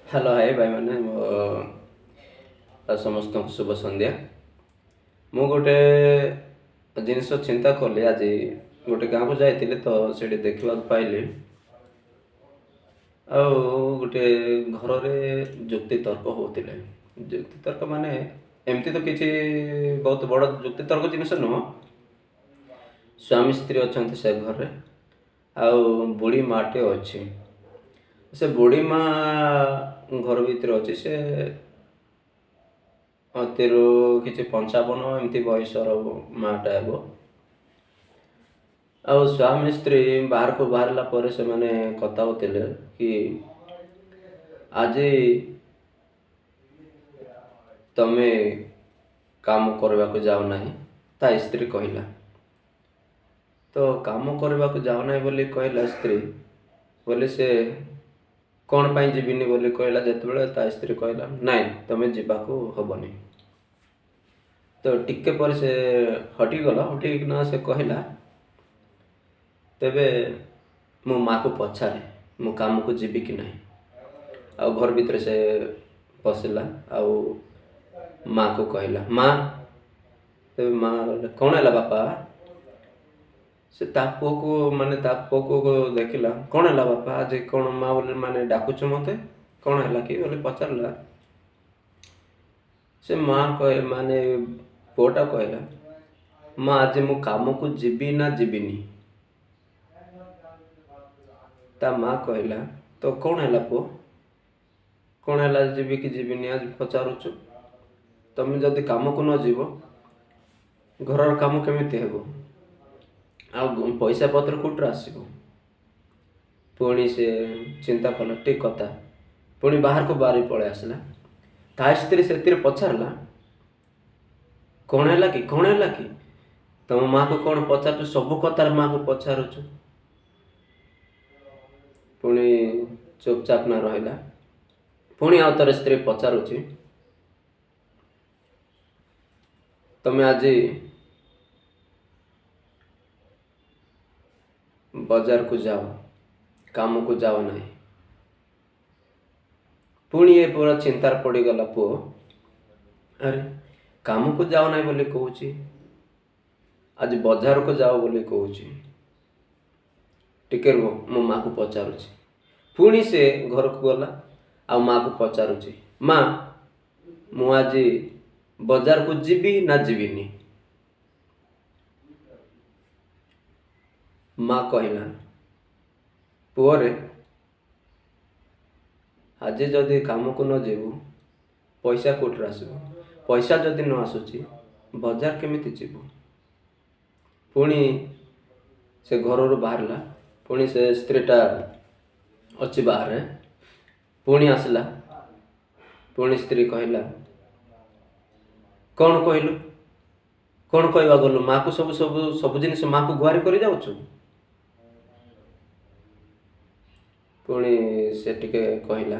Hello hi ଭାଇମାନେ, ସମସ୍ତଙ୍କୁ ଶୁଭ ସନ୍ଧ୍ୟା। ମୁଁ ଗୋଟେ ଜିନିଷ ଚିନ୍ତା କଲି, ଆଜି ଗୋଟେ ଗାଁକୁ ଯାଇଥିଲି ତ ସେଇଠି ଦେଖିବାକୁ ପାଇଲି ଆଉ ଗୋଟେ ଘରରେ ଯୁକ୍ତିତର୍କ ହେଉଥିଲେ। ଯୁକ୍ତିତର୍କ ମାନେ ଏମିତି ତ କିଛି ବହୁତ ବଡ଼ ଯୁକ୍ତିତର୍କ ଜିନିଷ ନୁହଁ। ସ୍ୱାମୀ ସ୍ତ୍ରୀ ଅଛନ୍ତି ସେ ଘରେ, ଆଉ ବୁଢ଼ୀ ମାଆଟେ ଅଛି। ସେ ବୁଢ଼ୀ ମା' ଘର ଭିତରେ ଅଛି। ସେ ଅତିରୁ କିଛି 55 ଏମିତି ବୟସର ମାଆଟା ହେବ। ଆଉ ସ୍ୱାମୀ ସ୍ତ୍ରୀ ବାହାରକୁ ବାହାରିଲା ପରେ ସେମାନେ କଥା ହେଉଥିଲେ କି ଆଜି ତମେ କାମ କରିବାକୁ ଯାଅନାହିଁ, ତା ସ୍ତ୍ରୀ କହିଲା। ତ କାମ କରିବାକୁ ଯାଅନାହିଁ ବୋଲି କହିଲା ସ୍ତ୍ରୀ ବୋଲି, ସେ କ'ଣ ପାଇଁ ଯିବିନି ବୋଲି କହିଲା। ଯେତେବେଳେ ତା ସ୍ତ୍ରୀ କହିଲା ନାଇଁ ତମେ ଯିବାକୁ ହେବନି, ତ ଟିକେ ପରେ ସେ ହଟିଗଲା। ହଟିକିନା ସେ କହିଲା ତେବେ ମୋ ମାଆକୁ ପଚାରେ ମୁଁ କାମକୁ ଯିବି କି ନାହିଁ। ଆଉ ଘର ଭିତରେ ସେ ପଶିଲା ଆଉ ମାଆକୁ କହିଲା, ମା। ତେବେ ମା କହିଲେ, କ'ଣ ହେଲା ବାପା? ସେ ତା ପୁଅକୁ ମାନେ ତା ପୁଅକୁ ଦେଖିଲା। କ'ଣ ହେଲା ବାପା, ଆଜି କ'ଣ ମା ବୋଲି ମାନେ ଡାକୁଛୁ ମୋତେ, କ'ଣ ହେଲା କି ବୋଲି ପଚାରିଲା। ସେ ମା କହେ ମାନେ ପୁଅଟା କହିଲା, ମା ଆଜି ମୁଁ କାମକୁ ଯିବି ନା ଯିବିନି? ତା ମା କହିଲା, ତ କ'ଣ ହେଲା ପୁଅ, କ'ଣ ହେଲା ଯିବି କି ଯିବିନି ଆଜି ପଚାରୁଛୁ? ତମେ ଯଦି କାମକୁ ନ ଯିବ ଘରର କାମ କେମିତି ହେବ, ଆଉ ପଇସା ପତ୍ର କୋଉଠୁ ଆସିବ? ପୁଣି ସେ ଚିନ୍ତା କଲା, ଠିକ୍ କଥା। ପୁଣି ବାହାରକୁ ବାହାରି ପଳେଇ ଆସିଲା। ତା ସ୍ତ୍ରୀ ସେଥିରେ ପଚାରିଲା, କ'ଣ ହେଲା କି, କ'ଣ ହେଲା କି, ତମ ମାଆକୁ କ'ଣ ପଚାରୁଛୁ, ସବୁ କଥାରେ ମାଆକୁ ପଚାରୁଛୁ? ପୁଣି ଚୁପଚାପ ନା ରହିଲା। ପୁଣି ଆଉ ଥରେ ସ୍ତ୍ରୀ ପଚାରୁଛି, ତମେ ଆଜି ବଜାରକୁ ଯାଅ, କାମକୁ ଯାଅ ନାହିଁ। ପୁଣି ଏ ପୁରା ଚିନ୍ତାରେ ପଡ଼ିଗଲା ପୁଅ। ଆରେ କାମକୁ ଯାଅ ନାହିଁ ବୋଲି କହୁଛି, ଆଜି ବଜାରକୁ ଯାଅ ବୋଲି କହୁଛି, ଟିକେ ରୁହ ମୋ ମାଆକୁ ପଚାରୁଛି। ପୁଣି ସେ ଘରକୁ ଗଲା ଆଉ ମାଆକୁ ପଚାରୁଛି, ମା ମୁଁ ଆଜି ବଜାରକୁ ଯିବି ନା ଯିବିନି? ମା କହିଲା, ପୁଅରେ ଆଜି ଯଦି କାମକୁ ନ ଯିବୁ ପଇସା କୋଉଠୁ ଆସିବ? ପଇସା ଯଦି ନ ଆସୁଛି ବଜାର କେମିତି ଯିବୁ? ପୁଣି ସେ ଘରରୁ ବାହାରିଲା। ପୁଣି ସେ ସ୍ତ୍ରୀଟା ଅଛି ବାହାରେ। ପୁଣି ଆସିଲା। ପୁଣି ସ୍ତ୍ରୀ କହିଲା, କ'ଣ କହିଲୁ, କ'ଣ କହିବା ଗଲୁ ମାଆକୁ? ସବୁ ସବୁ ସବୁ ଜିନିଷ ମାଆକୁ ଗୁହାରି କରି ଯାଉଛୁ। ପୁଣି ସେ ଟିକେ କହିଲା,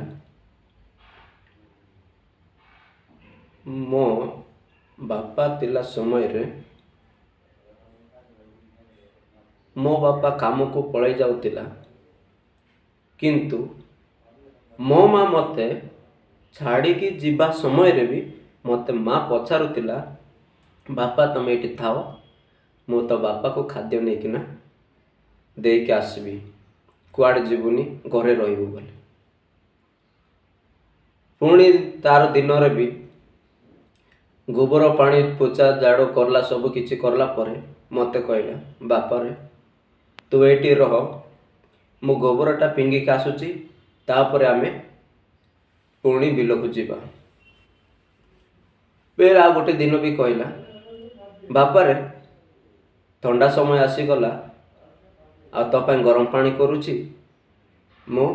ମୋ ବାପା ଥିଲା ସମୟରେ ମୋ ବାପା କାମକୁ ପଳେଇ ଯାଉଥିଲା, କିନ୍ତୁ ମୋ ମା ମୋତେ ଛାଡ଼ିକି ଯିବା ସମୟରେ ବି ମୋତେ ମା ପଚାରୁଥିଲା, ବାପା ତମେ ଏଇଠି ଥାଅ, ମୁଁ ତ ବାପାକୁ ଖାଦ୍ୟ ନେଇକିନା ଦେଇକି ଆସିବି, କୁଆଡ଼େ ଯିବୁନି, ଘରେ ରହିବୁ ବୋଲି। ପୁଣି ତାର ଦିନରେ ବି ଗୋବର ପାଣି ପୋଛା ଝାଡ଼ୁ କଲା, ସବୁ କିଛି କଲା ପରେ ମୋତେ କହିଲା, ବାପାରେ ତୁ ଏଇଠି ରହ, ମୁଁ ଗୋବରଟା ଫିଙ୍ଗିକି ଆସୁଛି, ତାପରେ ଆମେ ପୁଣି ବିଲକୁ ଯିବା। ଫେର ଆଉ ଗୋଟେ ଦିନ ବି କହିଲା, ବାପାରେ ଥଣ୍ଡା ସମୟ ଆସିଗଲା, ଆଉ ତୋ ପାଇଁ ଗରମ ପାଣି କରୁଛି, ମୁଁ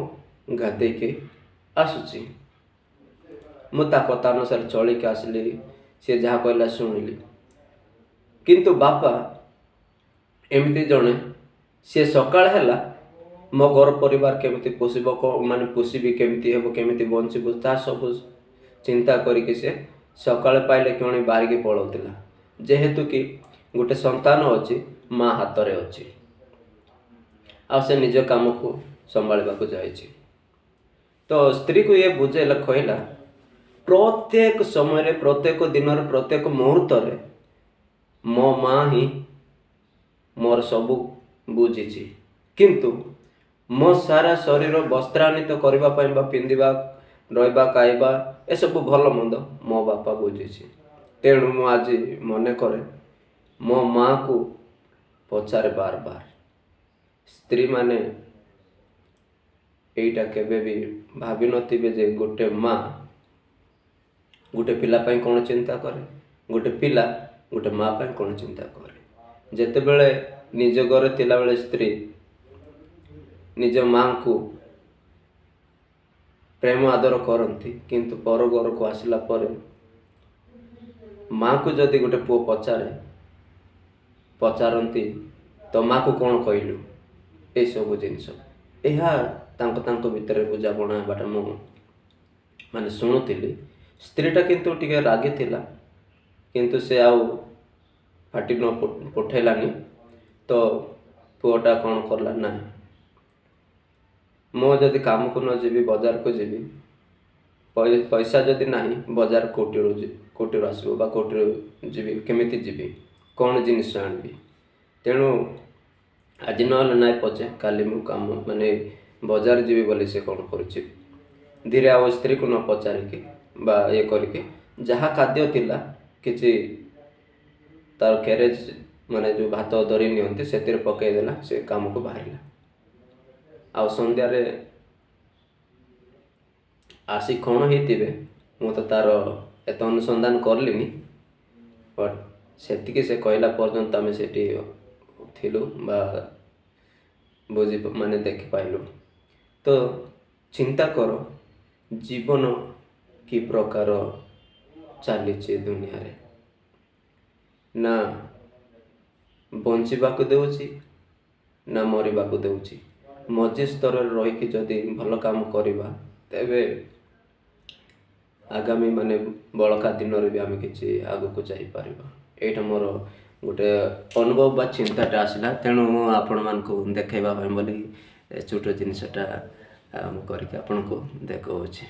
ଗାଧେଇକି ଆସୁଛି। ମୁଁ ତା କଥା ଅନୁସାରେ ଚଳିକି ଆସିଲି, ସେ ଯାହା କହିଲା ଶୁଣିଲି। କିନ୍ତୁ ବାପା ଏମିତି ଜଣେ, ସିଏ ସକାଳ ହେଲା ମୋ ଘର ପରିବାର କେମିତି ପୋଷିବ, ମାନେ ପୋଷିବି କେମିତି ହେବ, କେମିତି ବଞ୍ଚିବୁ, ତା ସବୁ ଚିନ୍ତା କରିକି ସେ ସକାଳେ ପାଇଲେ କିଣି ବାହାରିକି ପଳାଉଥିଲା। ଯେହେତୁ କି ଗୋଟେ ସନ୍ତାନ ଅଛି, ମା ହାତରେ ଅଛି, ଆଉ ସେ ନିଜ କାମକୁ ସମ୍ଭାଳିବାକୁ ଯାଇଛି। ତ ସ୍ତ୍ରୀକୁ ଇଏ ବୁଝେଇଲା, କହିଲା, ପ୍ରତ୍ୟେକ ସମୟରେ, ପ୍ରତ୍ୟେକ ଦିନରେ, ପ୍ରତ୍ୟେକ ମୁହୂର୍ତ୍ତରେ ମୋ ମା ହିଁ ମୋର ସବୁ ବୁଝିଛି, କିନ୍ତୁ ମୋ ସାରା ଶରୀର ବସ୍ତ୍ରାନ୍ୱିତ କରିବା ପାଇଁ ବା ପିନ୍ଧିବା, ରହିବା, ଖାଇବା, ଏସବୁ ଭଲ ମନ୍ଦ ମୋ ବାପା ବୁଝିଛି। ତେଣୁ ମୁଁ ଆଜି ମନେ କରେ, ମୋ ମାଆକୁ ପଚାରେ ବାର ବାର। ସ୍ତ୍ରୀମାନେ ଏଇଟା କେବେ ବି ଭାବିନଥିବେ ଯେ ଗୋଟେ ମା ଗୋଟେ ପିଲା ପାଇଁ କ'ଣ ଚିନ୍ତା କରେ, ଗୋଟେ ପିଲା ଗୋଟେ ମା ପାଇଁ କ'ଣ ଚିନ୍ତା କରେ। ଯେତେବେଳେ ନିଜ ଘରେ ଥିଲାବେଳେ ସ୍ତ୍ରୀ ନିଜ ମାଆଙ୍କୁ ପ୍ରେମ ଆଦର କରନ୍ତି, କିନ୍ତୁ ପର ଘରକୁ ଆସିଲା ପରେ ମାଆକୁ ଯଦି ଗୋଟେ ପୁଅ ପଚାରନ୍ତି, ତ ମାଆକୁ କ'ଣ କହିଲୁ, ଏସବୁ ଜିନିଷ, ଏହା ତାଙ୍କ ତାଙ୍କ ଭିତରେ ବୁଝାମଣା ହେବାଟା ମୁଁ ମାନେ ଶୁଣୁଥିଲି। ସ୍ତ୍ରୀଟା କିନ୍ତୁ ଟିକେ ରାଗିଥିଲା, କିନ୍ତୁ ସେ ଆଉ ପାଟି ନ ପଠେଇଲାନି। ତ ପୁଅଟା କ'ଣ କଲା ନା, ମୁଁ ଯଦି କାମକୁ ନ ଯିବି, ବଜାରକୁ ଯିବି, ପଇସା ଯଦି ନାହିଁ, ବଜାର କୋଉଠିରୁ ଆସିବ ବା କୋଉଠିରୁ ଯିବି, କେମିତି ଯିବି, କ'ଣ ଜିନିଷ ଆଣିବି? ତେଣୁ ଆଜି ନହେଲେ ନାଇଁ ପଛେ କାଲି ମୁଁ କାମ ମାନେ ବଜାର ଯିବି ବୋଲି ସେ କ'ଣ କରୁଛି, ଧୀରେ ଆଉ ସ୍ତ୍ରୀକୁ ନ ପଚାରିକି ବା ଇଏ କରିକି ଯାହା ଖାଦ୍ୟ ଥିଲା କିଛି ତାର କ୍ୟାରେଜ ମାନେ ଯେଉଁ ଭାତ ଧରି ନିଅନ୍ତି, ସେଥିରେ ପକାଇଦେଲା। ସେ କାମକୁ ବାହାରିଲା ଆଉ ସନ୍ଧ୍ୟାରେ ଆସି କ'ଣ ହେଇଥିବେ, ମୁଁ ତ ତାର ଏତେ ଅନୁସନ୍ଧାନ କଲିନି, ବଟ୍ ସେତିକି ସେ କହିଲା ପର୍ଯ୍ୟନ୍ତ ଆମେ ସେଠି ଥିଲୁ ବା ବୁଝି ମାନେ ଦେଖିପାଇଲୁ। ତ ଚିନ୍ତା କର, ଜୀବନ କି ପ୍ରକାର ଚାଲିଛି ଦୁନିଆରେ। ନା ବଞ୍ଚିବାକୁ ଦେଉଛି, ନା ମରିବାକୁ ଦେଉଛି। ମଝି ସ୍ତରରେ ରହିକି ଯଦି ଭଲ କାମ କରିବା, ତେବେ ଆଗାମୀ ମାନେ ବଳକା ଦିନରେ ବି ଆମେ କିଛି ଆଗକୁ ଯାଇପାରିବା। ଏଇଟା ମୋର ଗୋଟେ ଅନୁଭବ ବା ଚିନ୍ତାଟା ଆସିଲା, ତେଣୁ ମୁଁ ଆପଣମାନଙ୍କୁ ଦେଖାଇବା ପାଇଁ ବୋଲି ଏ ଛୋଟ ଜିନିଷଟା ମୁଁ କରିକି ଆପଣଙ୍କୁ ଦେଖାଉଛି।